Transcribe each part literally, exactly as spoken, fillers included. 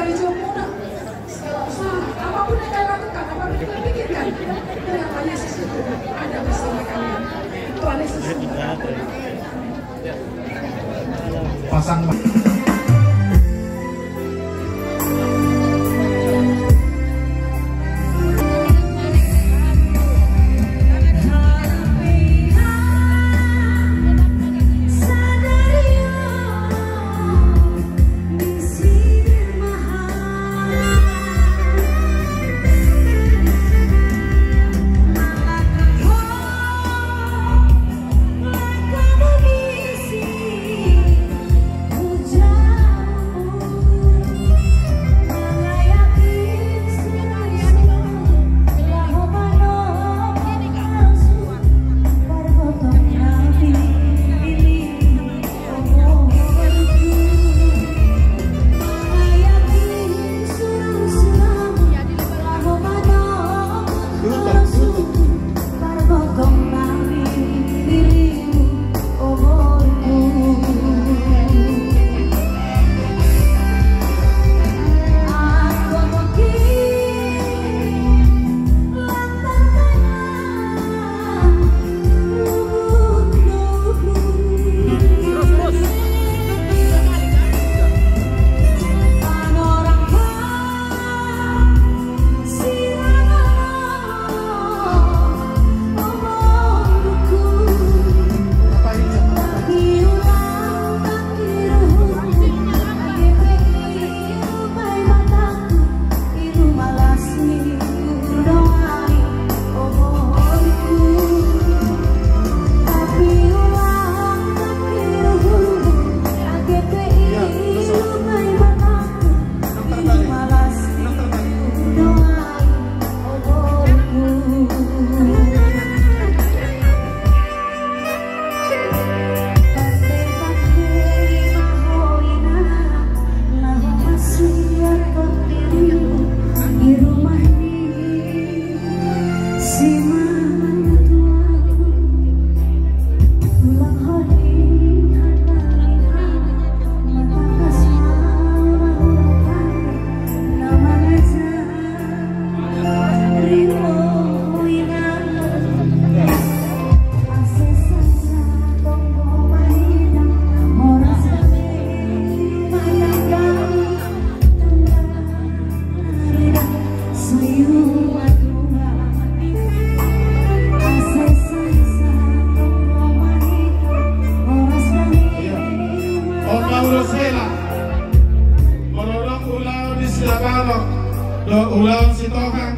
Dari jawab muda, apapun yang kalian lakukan, apapun yang kalian pikirkan, biarlah Yesus itu ada bersama kalian. Tuhan Yesus memberkati. Pasang. Molo adong ulaon ni Silabalok dohot ulaon Sitohang,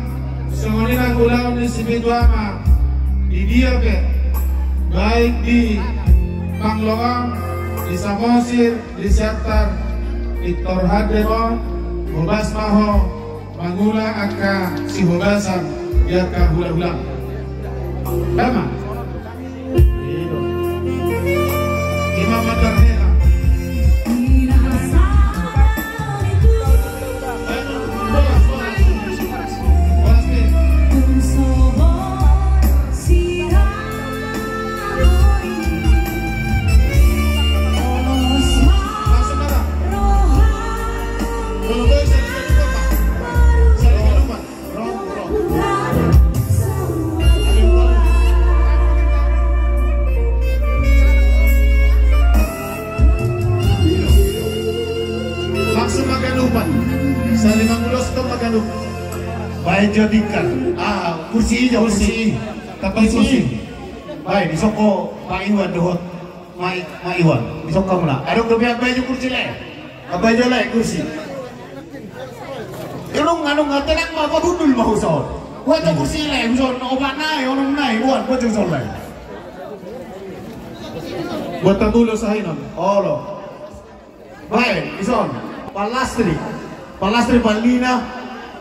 songon i nang ulaon ni Sipitu Ama, di dia pe, baik di Panglawang, di Samosir, di Siantar, di Torhadem on, hobas ma ho mangula angka sihobasan di angka hulahula. Ima. Ima mandar hela. Langsung maganupan. Saling mangulos tu maganup. Baen jo tikar. Ah, kursi i jo, kursi i. Kursi i. Baen, dison ho Pak Iwan dohot. Mai, Mai Iwan, dison hamuna. Adong dope, ambai jo kursi lae. Ambai jo lae kursi. Nunga, nunga, tenang ma, pagundul ma huson. Buat jo kursi lae huson, opat nai, onom nai, buat, buat jo huson lae. Buat tatulo sahinon. Olo. Baen, dison. Pak Lastri. Pak Lastri, Pak Lina.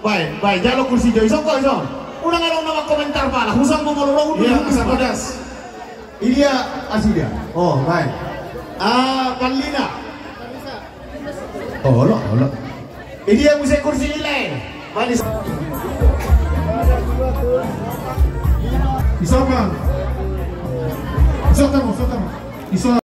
Baen, baen, jalo kursi jo, dison ho, dison. Unang adong na markomentar pala, huson ma molo ro. Iya, asa pedas. Idia asi dia. Oh, baen. Ah, Pak Lina. Olo, olo. Idia muse kursi i lae. Manis. Dison ma. Dison ma, dison ma. Dison.